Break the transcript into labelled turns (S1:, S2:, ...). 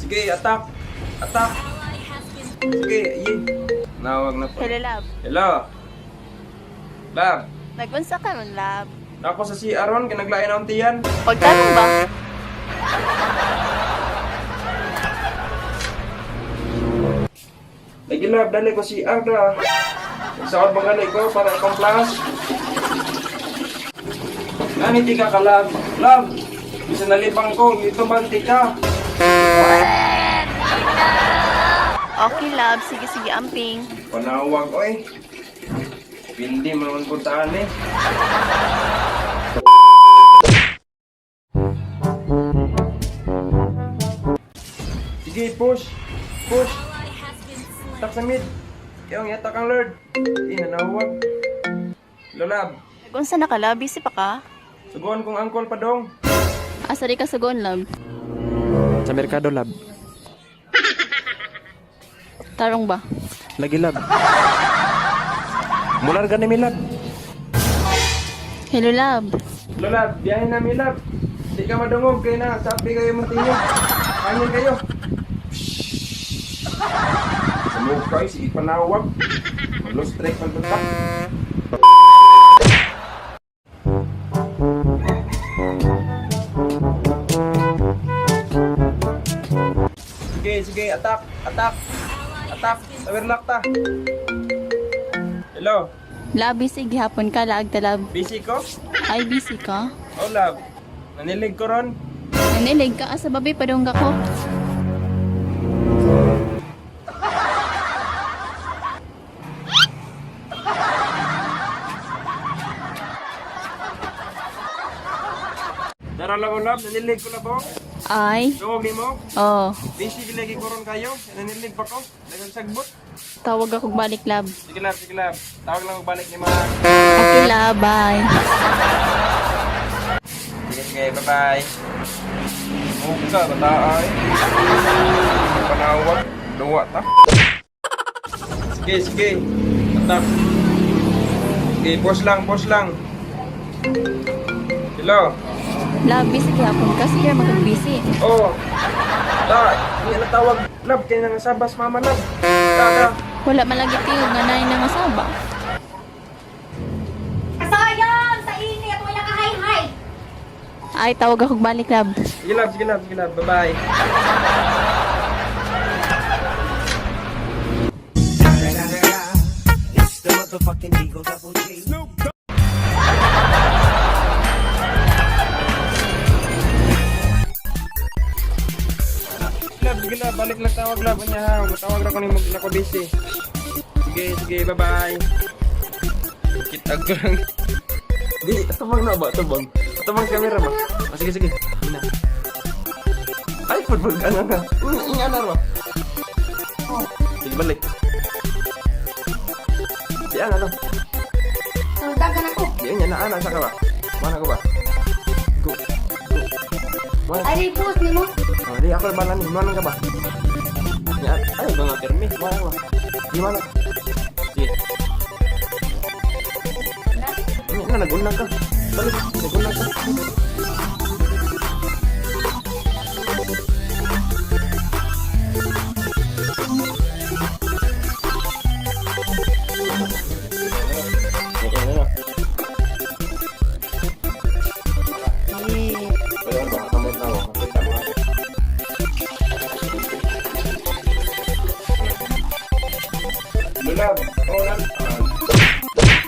S1: Sige, attack. Attack. Sige, ye. Nawag na po.
S2: Hello, love.
S1: Hello. Love.
S2: Nagunsa ka ron, love.
S1: Nako sa si Aaron, kinaglain ang tiyan.
S2: Pagtanong ba?
S1: Lagi love, dali ko si Aga. Nagsaot bang gali ko para akong plus? Nani tika ka, love? Love, bisa nalibang ko, dito ba tika?
S2: Okay, love. Sige, sige, amping.
S1: Panawag, oy. Pindi man man puntaan eh. Sige, push. Push. Tak sa mid. Kaya ang yatak ang Lord. Eh, nanawag. Lolab,
S2: Nagunsa na ka, love? Busy pa ka?
S1: suguan kong angkol pa dong.
S2: Asa di ka sugon, love?
S1: Sa merkado, lab.
S2: Tarong ba?
S1: Lagi, lab. Mular ka ni lab.
S2: Hello, love.
S1: Lola, biyahe na mi lab. Di ka madungog kay na sabi kayo muntinyo. Hangin kayo. Sa mukha ay sige panawag. Malos trek man punta. Sige, sige, attack, attack. Attack, tawirlak ta. Hello,
S2: Love, busy gihapon ka, laag ta, love.
S1: busy ko?
S2: Ay, busy ka?
S1: Oh, love. Nanilig ko ron.
S2: Nanilig ka, asa babi, padungga ko.
S1: Dara lang love, nanilig ko na po.
S2: Ay,
S1: Dungog nimo.
S2: oh.
S1: Busy lagi ko ron kayo. Nanilig pa ko. Dagang sagbot.
S2: Tawag ako balik, love.
S1: Sige love, sige love. Tawag lang og balik ni mga.
S2: Okay, love. Bye.
S1: Sige, sige, bye-bye. Muka, bata ay. Panawag, duwa ta. Sige, sige. Attack. Sige, pause lang, pause lang. Hello.
S2: Love, busy gihapon ka. Sige, mag-busy.
S1: Oh. Ta, hindi na tawag. Love, kaya nga sabas mama love. Ta, ta.
S2: Wala man lagi tiyog nga naay nga saba.
S3: Kasayang! Sa init! Wala ka hay-hay!
S2: Ay, tawag ako balik, love.
S1: Sige love, sige love, sige love. Bye-bye.
S4: It's the motherfucking Eagle Double G.
S1: Love, sige love, balik lang tawag love. Anya ha, matawag ra ko ni mag nako busy. Sige, sige, bye-bye. Kitag ko lang. Di, tabang na ba? Tabang. Tabang camera ba? Oh, sige, sige. Ina. Ay, football ka na nga. Nga na ba? Sige, balik. Di, ano, ano?
S3: Suldagan ako!
S1: Di, nya na, ana, sa ka ba? Mana ko ba? Go. Go. Mana?
S3: Ay, post ni mo!
S1: Oh, di ako balan ni. Mana ka ba? Ya, ay mga permi. Mana ka ba? Di mana? Sige. Ini nga nagunang ka. Balik, nagunang ka. Ayan, ayan. Pwede ba? Kamot na ako. Makita mo ako. Lulab. Oh, lab.